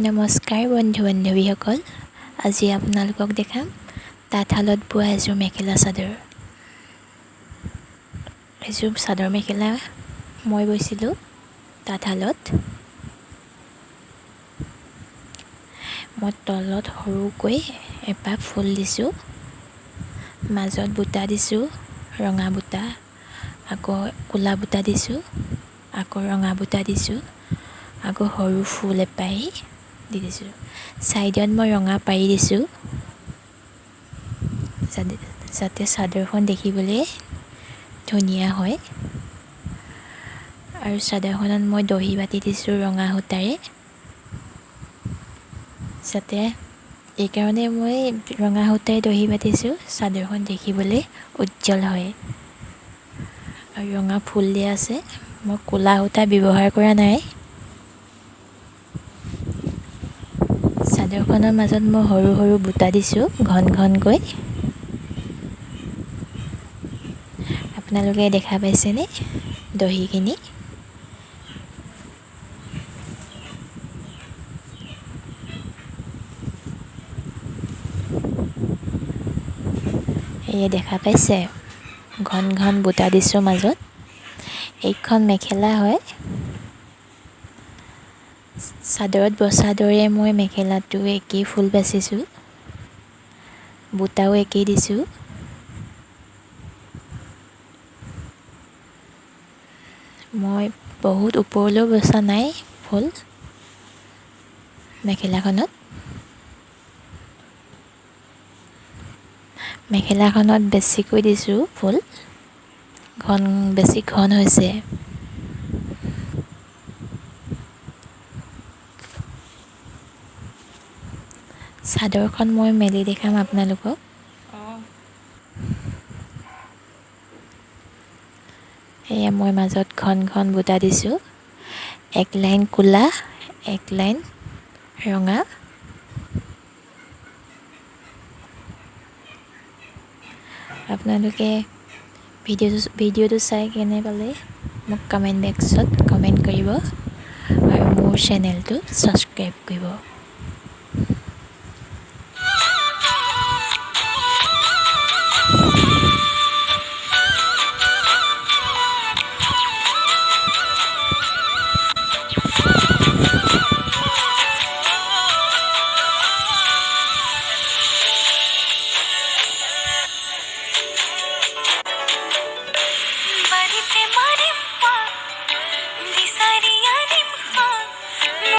নমস্কাৰ বন্ধু বান্ধৱীসকল, আজি আপোনালোকক দেখাম তাঁতশালত বোৱা এযোৰ মেখেলা চাদৰ। এযোৰ চাদৰ মেখেলা মই বৈছিলোঁ তাঁতশালত। মই তলত সৰুকৈ এপাহ ফুল দিছোঁ, মাজত বুটা দিছোঁ, ৰঙা বুটা, আকৌ ক'লা বুটা দিছোঁ, আকৌ ৰঙা বুটা দিছোঁ, আকৌ সৰু ফুল এপাহি দি দিছোঁ। ছাইডত মই ৰঙা পাৰি দিছোঁ যাতে চাদৰখন দেখিবলৈ ধুনীয়া হয়। আৰু চাদৰখনত মই দহি বাতি দিছোঁ ৰঙা সূতাৰে, যাতে এইকাৰণে মই ৰঙা সূতাৰে দহি বাতিছোঁ, চাদৰখন দেখিবলৈ উজ্জ্বল হয়। আৰু ৰঙা ফুল দিয়া আছে, মই ক'লা সূতা ব্যৱহাৰ কৰা নাই। চাদৰখনৰ মাজত মই সৰু সৰু বুটা দিছোঁ ঘন ঘনকৈ। আপোনালোকে দেখা পাইছেনে দহিখিনি? এয়ে দেখা পাইছে, ঘন ঘন বুটা দিছোঁ মাজত। এইখন মেখেলা হয়। চাদৰত বচা দৰে মই মেখেলাটো একেই ফুল বাচিছোঁ, বুটাও একেই দিছোঁ। মই বহুত ওপৰলৈও বচা নাই ফুল মেখেলাখনত। মেখেলাখনত বেছিকৈ দিছোঁ ফুল, ঘন বেছি ঘন হৈছে। চাদৰখন মই মেলি দেখাম আপোনালোকক। এয়া মই মাজত ঘন ঘন বুটা দিছোঁ, এক লাইন ক'লা, এক লাইন ৰঙা। আপোনালোকে ভিডিঅ'টো চাই কেনে পালে মোক কমেণ্ট বক্সত কমেণ্ট কৰিব আৰু মোৰ চেনেলটো ছাবস্ক্ৰাইব কৰিব।